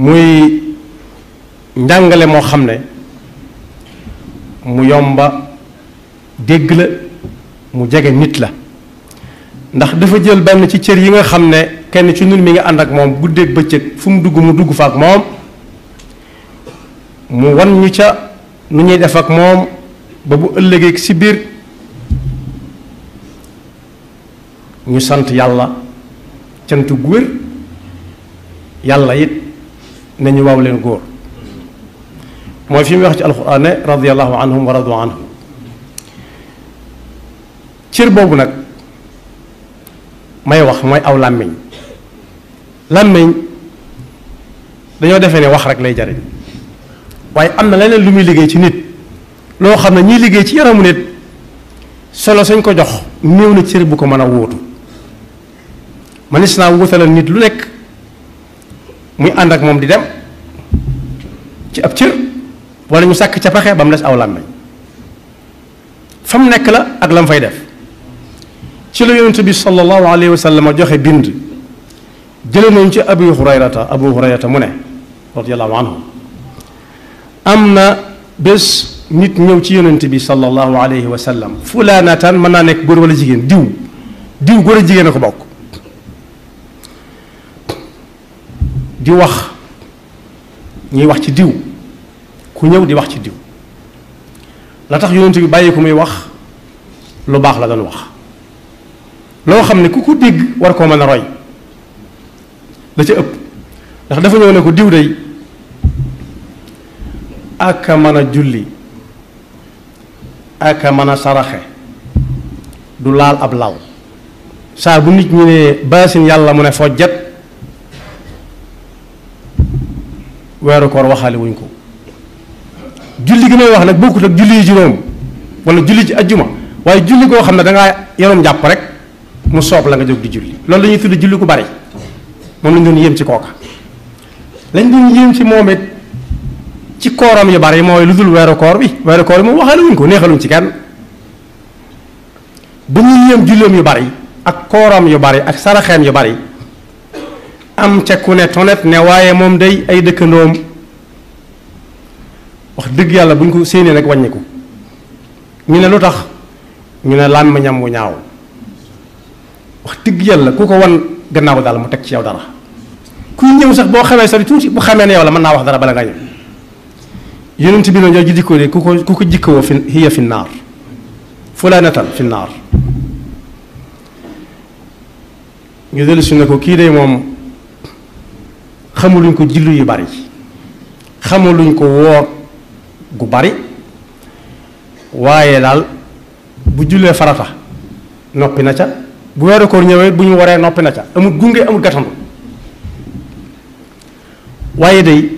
muy njàngale moo xam ne mu yomba dégg la mu jege nit la ndax dafa jël benn ci cër yi nga xam ne kenn ci ñun mi nga ànd ak moom guddeeg bëccëg fu mu dugg fa ak moom mu wan ñu ca nu ñuy def ak moom ba bu ëllëgee si biir ñu sant yàlla cant gu wér yàlla it nañu waaw leen góor mooy fi mu wax ci alxuraan ne radiyallahu anhum wa radu anhu cër boobu nag may wax mooy aw làmmiñ dañoo defee ne wax rek lay jariñ waaye am na leneen lu muy liggéey ci nit loo xam ne ñiy liggéey ci yaramu nit solo sañ ko jox néew na cër bu ko mën a wóotu manis naa wutalal nit lu nekk muy ànd ak moom di dem ci ab cër wala ñu sàkk ca paxe ba mu des aw làmmiñ fa mu nekk la ak la mu fay def ci la yonent bi sallallahu alayhi wa sallam joxe bind jële nañu ci abu hurayrata mu ne radiyallahu anhu am na bés nit ñëw ci yonent bi sallallahu alayhi wa sallam fulaanatan mën naa nekk góor wala jigéen diw góor a jigéen a ko bokk di wax ñuy wax ci diw ku ñëw di wax ci diw la tax yonent bi bàyyi ko muy wax lu baax la doon wax loo xam ne ku ko dégg war koo mën a roy la ca ëpp ndax dafa ñëw ne ko diw day aka mën a julli aka mën a saraxe du laal ab law saa bu nit ñi ne baasin yàlla mu ne fojjat weeru koor waxaale wuñ ko julli gi may wax nag bokkut ak julli yi juróom wala julli ci ajjuma waaye julli koo xam ne dangaa yoroon jàpp rek mu soob la nga jóg di julli loolu la ñuy tudd julli ku bari moom lañ doon yéem ci kooka lañ doon yéem ci moom it ci kooram yu bari mooy lu dul weeru koor bi moom waxaale wuñ ko neexaluñ ci kenn bu ñuy yéem julleem yu bari ak kooram yu bari ak saraxeem yu bari am ca ku ne tonet ne waaye moom day ay dëkkandoom wax dëgg yàlla buñ ko séenee nag wàññiku ñu ne lu tax ñu ne làmmiñam wu ñaaw wax dëgg yàlla ku ko wan gannaaw daal mu teg ci yow dara kuy ñëw sax boo xamee sori tuuti bu xamee ne yow la mën naa wax dara bala nga ñëw yonent bi noonu ñoo ji dikkoo de ku ko jikkoo fi hiya fi naar fulaanatan fi naar ñu dellu si ne ko kii de moom xamuluñ ko julli yu bari xamuluñ ko woor gu bari waaye daal bu jullee farata noppi na ca bu weeru koor ñëwee bu ñu waree noppi na ca amul gunge amul gatandu waaye day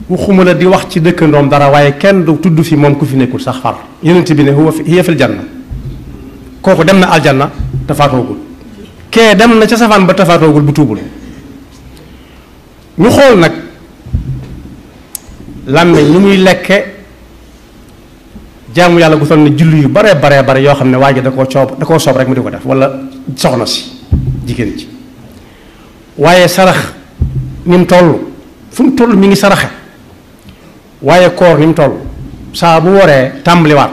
waxuma la di wax ci dëkkandoom dara waaye kenn du tudd fi moom ku fi nekkul sax far yonent bi ne hiya fil janna kooku dem na aljanna te faatoogul kee dem na ca safaan ba te faatoogul bu tuubul ñu xool nag làmmiñ ñu muy lekke jaamu yàlla gu toll ne julli yu bare yoo xam ne waa ji da koo soob rek mu di ko def wala soxna si jigéen ji waaye sarax ni mu toll fu mu toll mi ngi saraxe waaye koor ni mu toll saa bu waree tàmbaliwaat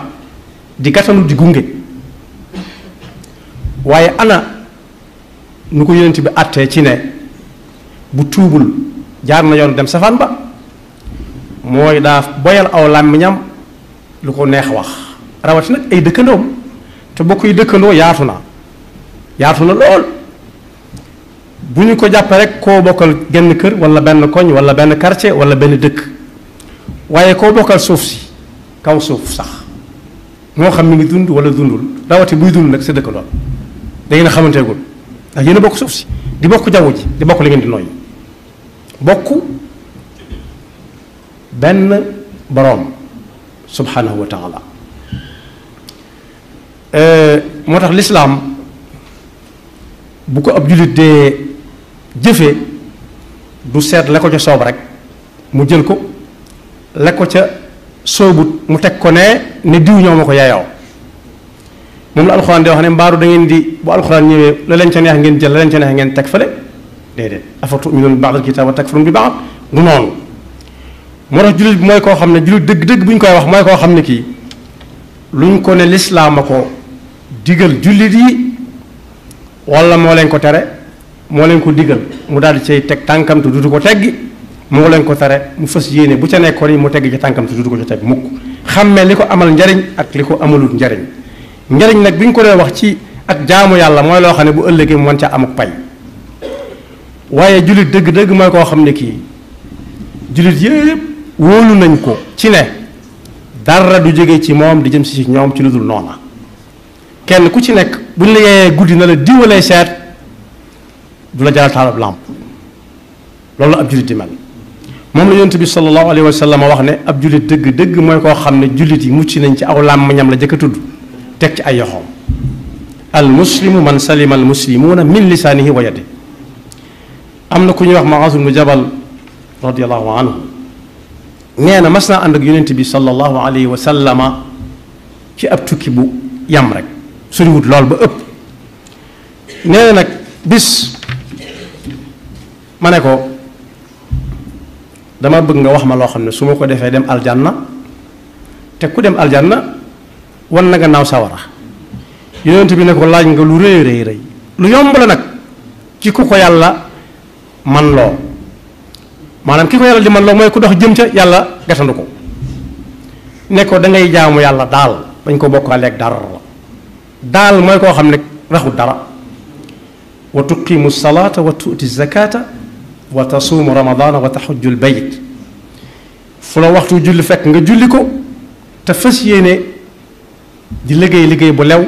di gàttanu di gunge waaye ana nu ko yonent bi àttee ci ne bu tuubul jaar na yoon dem safaan ba mooy daa boyal aw làmmiñam lu ko neex wax rawati nag ay dëkkandoom te bokk yi dëkkandoo yaatu na lool bu ñu ko jàppee rek koo bokkal genn kër wala benn koñ wala benn quartier wala benn dëkk waaye koo bokkal suuf si kaw suuf sax moo xam mi ngi dund wala dundul rawati buy dund nag sa dëkkandoo da ngeen a xamanteegul ndax yéen a bokk suuf si di bokk jaww ji di bokk li ngeen di nooy bokk benn boroom subhanahu wa taala moo tax lislaam bu ko ab jullit dee jëfe du seet la ko ca soob rek mu jël ko la ko ca soobut mu teg ko ne diw ñoo ma ko yaayoo moom la alxuraan di wax ne mbaaru da ngeen di bu alxuraan ñëwee la leen ca neex ngeen jël la leen ca neex ngeen teg fële déedéet afa tu'minuuna bi ba'dil kitaab wa takfuruuna bi ba'd du noonu. moo tax jullit bi mooy koo xam ne jullit dëgg-dëgg bu ñu koy wax mooy koo xam ne kii luñ ko ne lislaam a ko digal jullit yi wala moo leen ko tere moo leen ko digal mu daal di cay teg tànkam te dutu ko teggi moo leen ko tere mu fas yéene bu ca nekkoon yi mu tegg ci tànkam te dutu ko ca teg mukk xàmmee li ko amal njariñ ak li ko amalut njariñ njariñ nag bi ñu ko dee wax ci ak jaamu yàlla mooy loo xam ne bu ëllëgee mu mën ca amuk pay waaye jullit dëgg-dëgg mooy koo xam ne kii jullit yépp wóolu nañ ko ci ne dara du jóge ci moom di jëm si ñoom ci lu dul noona kenn ku ci nekk bu ñu la yee guddi na la diwalee seet du la jaral taalab làmp loolu la ab jullit di mel moom la yonent bi sallallahu alayhi wa sallam wax ne ab jullit dëgg-dëgg mooy koo xam ne jullit yi mucc nañ ci aw làmmiñam la jëkk a tudd teg ci ay yoxoom al muslimu man salima al muslimuuna min lisaanihi wa yadihi am na ku ñuy wax Muaaz ibnu Jabal radiyallahu anhu nee na mas naa ànd ak yonent bi sallallahu alayhi wa sallama ci ab tukki bu yam rek soriwut lool ba ëpp nee na nag bis ma ne ko dama bëgg nga wax ma loo xam ne su ma ko defee dem aljanna te ku dem aljanna wan na nga naaw sawara yonent bi ne ko laaj nga lu rëy rëy rëy lu yomb la nag ci ku ko yàlla man loo maanaam ki ko yàlla di man loo mooy ku dox jëm ca yàlla gatandu ko ne ko da ngay jaamu yàlla daal bañ ko bokkaaleeg dara daal mooy koo xam ne raxul dara wa tuqimu salaata wa tuuti zakata wa tasuumu ramadana wa taxujju lbayt fu la waxtu julli fekk nga julli ko te fas yéene di liggéey bu lew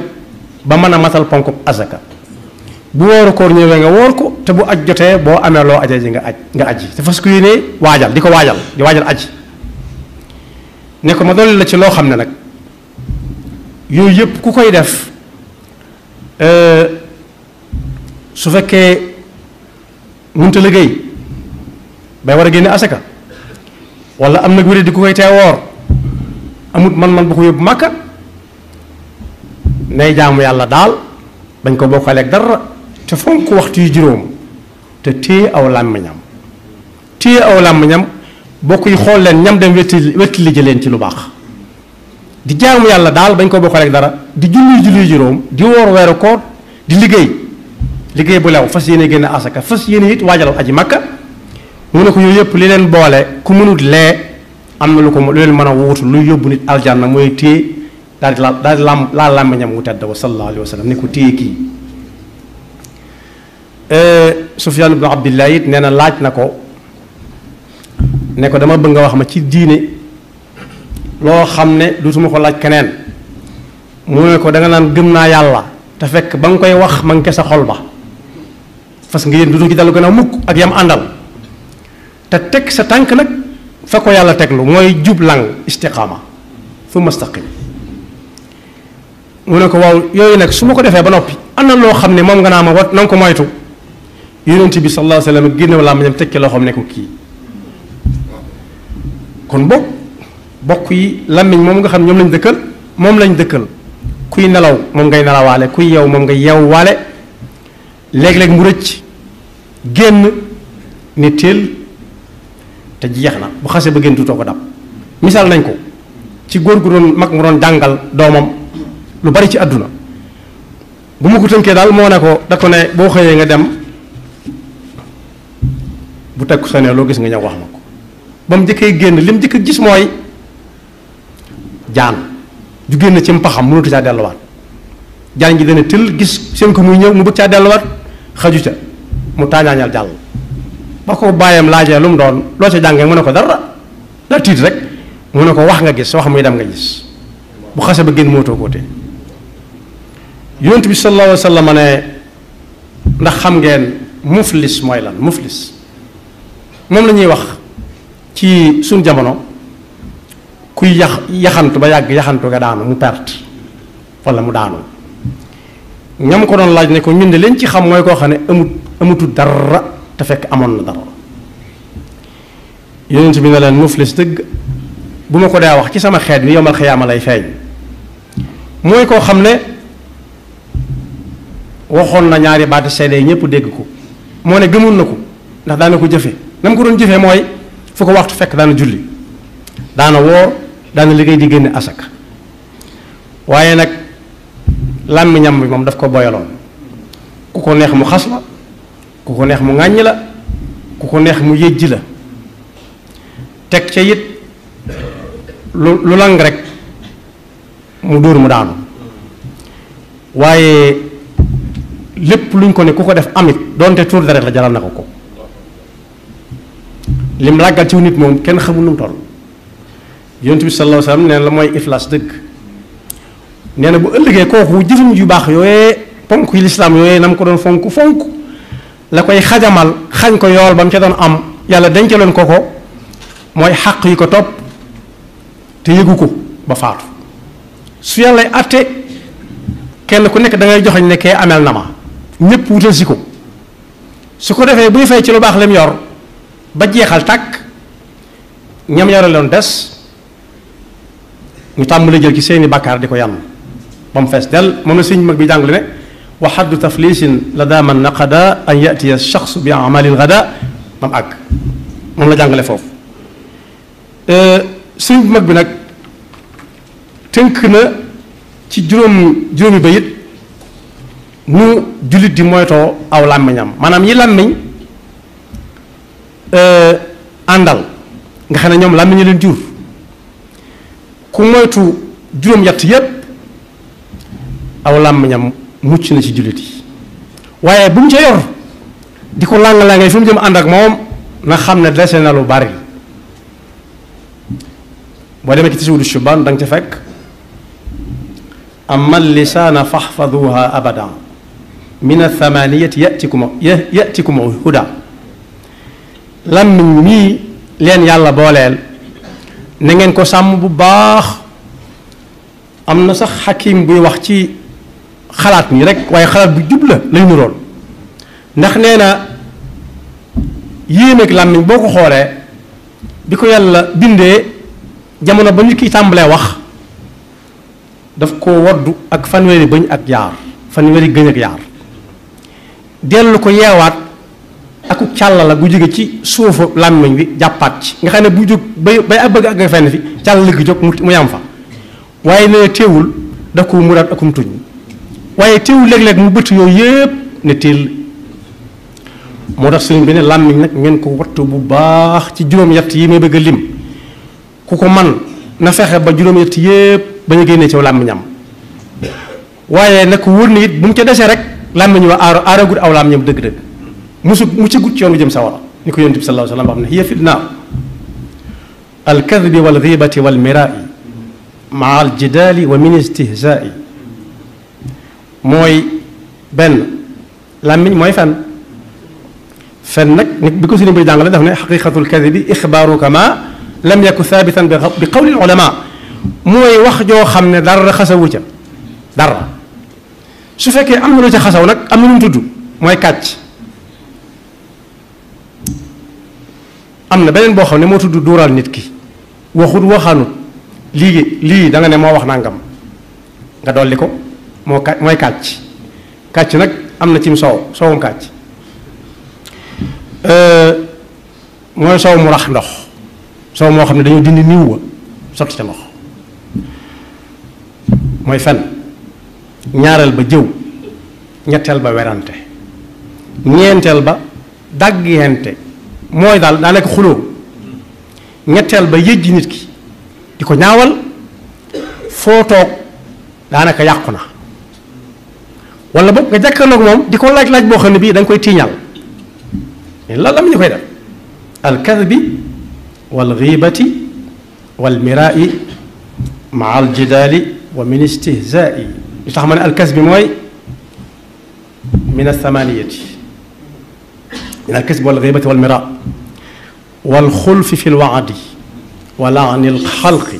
ba mën a matal ponkub azaka bu wooru koor ñëwee nga woor ko te bu aj jotee boo amee loo aja ji nga aji te fas ko yéene waajal di waajal aji ne ko ma dolli la ci loo xam ne nag yooyu yëpp ku koy def su fekkee mënta liggéey bay war a génne asaka wala am nag wéré di ku koy tee woor amut man bu ko yóbbu màkka nay jaamu yàlla daal bañ ko bokkaleeg dara te fonk waxtu yu juróom te téye aw làmmiñam bokk yi xool leen ñam dem wetti li leen ci lu baax di jaamu yàlla daal bañ ko bokkaleeg dara di julli juróom di woor weeru koor di liggéey bu lew fas yéene génne asaka fas yéene it waajal aji makka mu ne ko yooyu yëpp li leen boole ku mënut lee am na lu leen mën a wuutu luy yóbbu nit aljanna mooy téye daal di laal làmmiñam wu tedd wa sallallahu alayhi wa sallam ne ko téye kii Sufyaan ibnu Abdillah it nee na laaj na ko ne ko dama bëgg nga wax ma ci diine loo xam ne duutuma ko laaj keneen mu ne ko da nga naan gëm naa yàlla te fekk ba nga koy wax ma nga sa xol ba parce que yéen duutu ci dalu gën a mukk ak yam àndal te teg sa tànk nag fa ko yàlla teglu mooy jublang istiqaama fu mustaqim mu ne ko waaw yooyu nag su ma ko defee ba noppi am na loo xam ne moom nga naa ma wat na nga ko moytu yonent bi sallallahu alayhi wa sallam génnew laa ma ñam tekki loo xam ne ko kii kon bokk yi làmmiñ moom nga xam ñoom lañ dëkkal kuy nelaw moom ngay nelawaale kuy yeew moom ngay yeewwaale léeg-léeg mu rëcc génn ni teel te jeex na bu xasee ba génn tutoo ko dab misaal nañ ko ci góor gu doon mag mu doon jàngal doomam lu bari ci àdduna bu ma ko tënkee daal moo ne ko da ko ne boo xëyee nga dem bu teg sa ne loo gis nga ñëw wax ma ko ba mu njëkkee génn li mu njëkk gis mooy jaan ju génn ci mpaxam mënatu caa delluwaat jaan ji dana tël gis seen ko muy ñëw mu bëgg caa delluwaat xaju ca mu taañaañal jàll ba ko bàyyam laajee lu mu doon loo ca jàngee mu ne ko dara la tiit rek mu ne ko wax nga gis wax muy dem nga gis bu xase ba génn mootoo koo tee yonent bi sallallahu alayhi wa sallam ne ndax xam ngeen muflis mooy lan muflis moom la ñuy wax ci suñ jamono kuy yaxantu ba yàgg yaxantu nga daanu mu perte wala mu daanu ñam ko doon laaj ne ko ñun de leen ci xam mooy koo xam ne amutul dara te fekk amoon na dara yonent bi ne leen muflis dëgg bu ma ko daa wax ci sama xeet bi yomal xiyaama lay feeñ mooy koo xam ne waxoon na ñaari baati seede yi ñëpp dégg ko moo ne gëmoon na ko ndax daana ko jëfe na mu ko doon jëfee mooy fu ko waxtu fekk daana julli daana woor daana liggéey di génne asaka waaye nag làmmiñam bi moom daf ko boyaloon ku ko neex mu xas la ku ko neex mu ŋàññ la ku ko neex mu yëjji la teg ca it lu lang rek mu dóor mu daanu waaye lépp luñ ko ne ku ko def amit doonte tuur deret la jaral na ko lim làggal ci nit moom kenn xamul nu mu toll yonent bi sallallahu alayhi wasallam nee na la mooy iflaas dëgg nee na bu ëllëgee kooku jëfam yu baax yooyee ponk yi lislaam yooyee na mu ko doon fonk la koy xajamal xañ ko yool ba mu ca doon am yàlla dencaloon ko mooy xàq yi ko topp te yëgu ko ba faatu su yàlla atte kenn ku nekk da ngay joxañ ne kee ameel na ma ñépp wutal si ko su ko defee buy fay ci lu baax lim yor ba jeexal tàkk ñam yore loon des ñu tàmbali jël ci seeni bàkkaar di ko yàlla ba mu fees del moom la sëñ mag bi jàngale ne wa xaddu taflisin la daa man naqada an yatiya shaxsu bi amalil gada mam àgg moom la jàngale foofu sëñ mag bi nag tënk na ci juróomi bayit nu jullit di moytoo aw làmmiñam maanaam yi làmmiñ àndal nga xam ne ñoom làmmiñ leen jur ku moytu juróom-ñett yépp aw làmmiñam mucc na ci jullit yi waaye bu mu ca yor di ko làng-làngee fu mu jëm ànd ak moom na xam ne dese na lu bari boo demee ci Tazawudu Shubaan da nga ca fekk amma lisaana faxfaduha abadan min athamaniyati yatikum huda làmmiñ mii leen yàlla booleel na ngeen ko sàmm bu baax am na sax xakim buy wax ci xalaat nii rek waaye xalaat bu jub la lay nurool ndax nee na yéen ak làmmiñ boo ko xoolee bi ko yàlla bindee jamono ba nit ki tàmbalee wax daf ko woddu ak fanweeri bëñ ak yaar fanweeri gëñ ak yaar dellu ko yeewaat aku càll la gu jóge ci suufu làmmiñ bi jàppaat ci nga xam ne bu jóg bay ak bëgg ak nga fenn fi càll gi jóg mu yam fa waaye nee teewul da ko muraat akum tuñ waaye teewul léeg-léeg mu bëtt yooyu yépp ne teel moo tax sëriñ bi ne làmmiñ nag ngeen ko wattu bu baax ci juróom-ñett yi may bëgg a lim ku ko man na fexe ba juróom-ñett yépp ba ñu génnee ci làmmiñam waaye nag ko wóor na it bu mu ca desee rek làmmiñ wa aaragut aw làmmiñam dëgg-dëgg mu ci gut ci yoon wi jëm sawara ni ko yonent bi sallallahu alayhi wa sallam wax ne hiya fitna al kadbi wal ghibati wal mirai maa al jidaali wa min istihzaai mooy benn làmmiñ mooy fen nag nit bi ko sëriñ bi jàngale daf ne xaqiqatul kadibi ixbaaruka ma lam yaku thabitan bi qawli ulama mooy wax joo xam ne dara xasawu ca dara su fekkee am na lu ca xasaw nag am na lu mu tudd mooy kàcc am na beneen boo xam ne moo tudd duural nit ki waxut waxaanut lii da nga ne moo wax nangam nga dolli ko mooy kàcc nag am na cim soowum kàcc mooy soow mu rax ndox soow moo xam ne dañoo dindi niw wa sotti ca ndox mooy fen ñaareel ba jëw ñetteel ba werante ñeenteel ba dàggante mooy daal daa nekk xuloo ñetteel ba yëjji nit ki di ko ñaawal foo toog daanaka yàqu na wala boog nga jàkkaarloog moom di ko laaj boo xam ne bii da nga koy tiiñal la ñu koy def al kadbi wal ghibati wal mirai maa al jidaali wa min istihzaai li tax ma ne al kasbi mooy min athamaniyati min al kasbi wal ghibati wal mira wal xulfi fi lwaadi wa laani al xalqi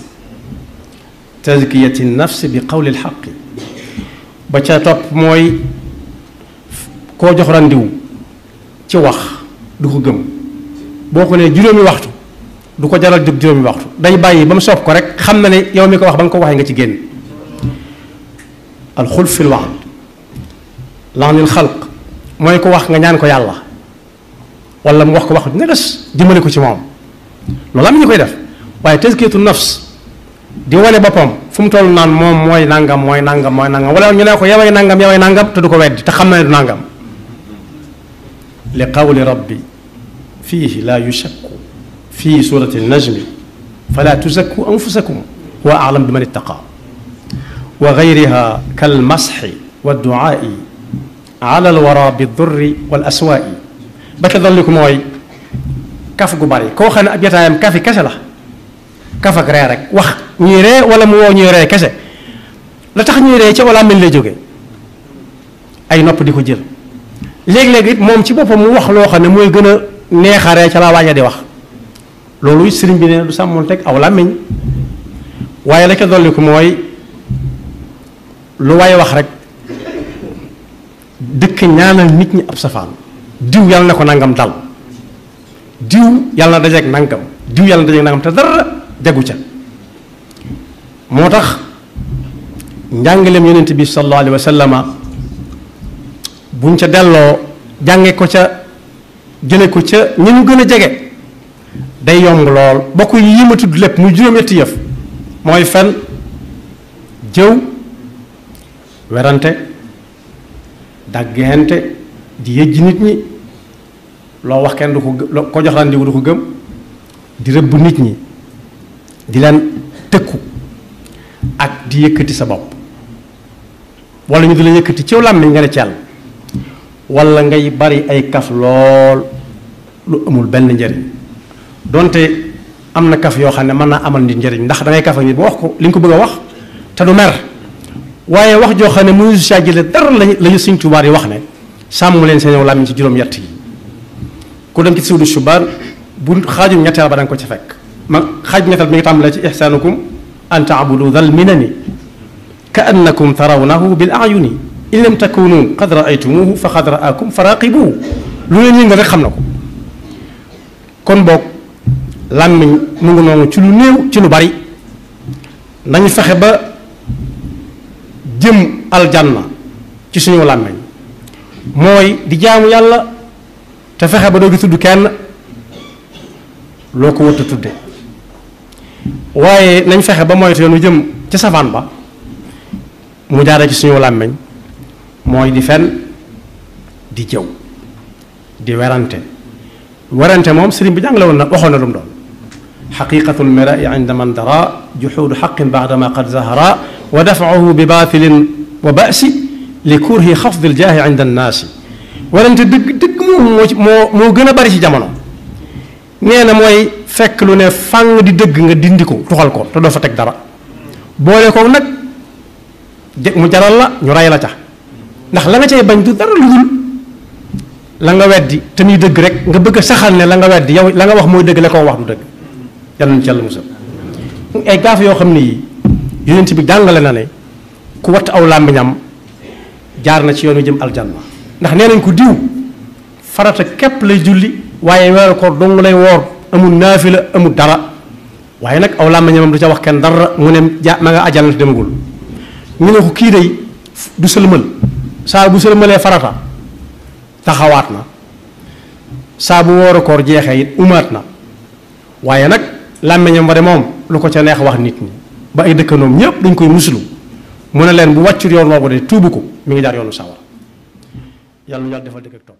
tazkiyati nafsi bi qawli lxaqi ba ca topp mooy koo jox randiw ci wax du ko gëm boo ko nee juróomi waxtu du ko jaral jóg juróomi waxtu day bàyyi ba mu soob ko rek xam na ne yow mi ko wax ba nga ko waxee nga ci génn alxulf fi lwaad laanil xalq mooy ko wax nga ñaan ko yàlla wala mu wax ko wax neges jëmale ko ci moom loolu am ñu koy def waaye tazkiyatu nafs di wane boppam fu mu toll naan moom mooy nangam mooy nangam mooy nangam wala ñu ne ko yaway nangam te du ko weddi te xam na ne du nangam li qawli rabbi fiihi laa yushakku fii surati najmi fala tuzakku anfusakum huwa a'lam bi man ittaqa wa gayriha kal masxi wa duaai ala alwara bi durri wal aswaai ba ca dolliku mooy kaf gu bari koo xam ne ab jotaayam kafi kese la kaf ak ree rek wax ñuy ree wala mu woo ñuy ree kese la tax ñuy ree ca wala mel lay jóge ay nopp di ko jël léeg-léeg it moom ci boppam mu wax loo xam ne mooy gën a neexaree ca la waaja di wax loolu sëriñ bi ne du sàmmoon teg aw làmmiñ waaye la ca dolliku mooy lu waaye wax rek dëkk ñaanal nit ñi ab safaan diw yàlla na ko nangam dal diw yàlla na dajeeg nangam diw yàlla na dajeeg nangam te dara jagu ca moo tax njàngaleem yonent bi sallallahu alayhi wa sallama buñ ca delloo jànge ko ca jële ko ca ñi ñu gën a jege day yomb lool bokk yi ma tudd lépp muy juróom-ñetti yëf mooy fen jëw werante daggente di yëjji nit ñi loo wax kenn du ko jox rendez-vous du ko gëm di rëbb nit ñi di leen tëkku ak di yëkkati sa bopp wala ñu di la yëkkati ciw làmmiñ nga ne ceel wala ngay bari ay kaf lool lu amul benn njëriñ donte am na kaf yoo xam ne mën naa amal nit njëriñ ndax da ngay kaf ak nit ba wax ko li nga ko bëgg a wax te du mer waaye wax joo xam ne mënu si saa jële dara lañu Sëñ Tuubaa yi wax ne sàmm leen seen làmmiñ ci juróom-ñett yi ku dem ci suudu subaan bu xaajum ñetteel ba da nga ko ca fekk ma xaaj ñetteel bi nga tàmbalee ci ihsaanukum an taabudu dal minani ka annakum tarawnahu bil ayuni in lam takunu qad raaytumuhu fa qad raakum fa raqibuhu lu leen yëngal rek xam na ko kon boog làmmiñ mu ngi noonu ci lu néew ci lu bari nañu fexe ba jëm aljanna ci suñu làmmiñ mooy di jaamu yàlla te fexe ba doo gi tudd kenn loo ko wëtt tudde waaye nañ fexe ba moytu yoonu jëm ci safaan ba mu jaare ci suñu làmmiñ mooy di fen di jëw di werante moom sëriñ bi jàngale woon na waxoon na lu mu doon xaqiqatu lmirai inda man dara juxuudu xaqin baadama qad zahara wa dafauhu bi baatilin wa basi li kurhi xafdi ljaahi inda annaasi werante dëgg moo gën a bari ci jamono nee na mooy fekk lu ne fàng di dëgg nga dindi ko tuxal ko te doo fa teg dara boole ko nag mu jaral la ñu ray la ca ndax la nga cay bañ du dara lu dul la nga weddi te muy dëgg rek nga bëgg a saxal ne la nga weddi yow la nga wax mooy dëgg la ko wax du dëgg yàlla nañu ci yàlla musal ay gaaf yoo xam ne yi yonent bi jàngale na ne ku watt aw làmmiñam jaar na ci yoonu jëm aljanna ndax nee nañ ko diw farata képp lay julli waaye weeru koor dong lay woor amul naafila amul dara waaye nag aw làmmiñam du ca wax kenn dara mu ne ma nga ajal na demagul ñu ne ko kii day du sëlmal saa bu sëlmalee farata taxawaat na saa bu wooru koor jeexee it umaat na waaye nag làmmiñam ba de moom lu ko ca neex wax nit ñi ba ay dëkkanoom ñëpp dañ koy muslu mu ne leen bu wàccul yoon woowu de tuubu ko mi ngi jaar yoonu sawar yàlla ñu yàlla defal dëgg ak topp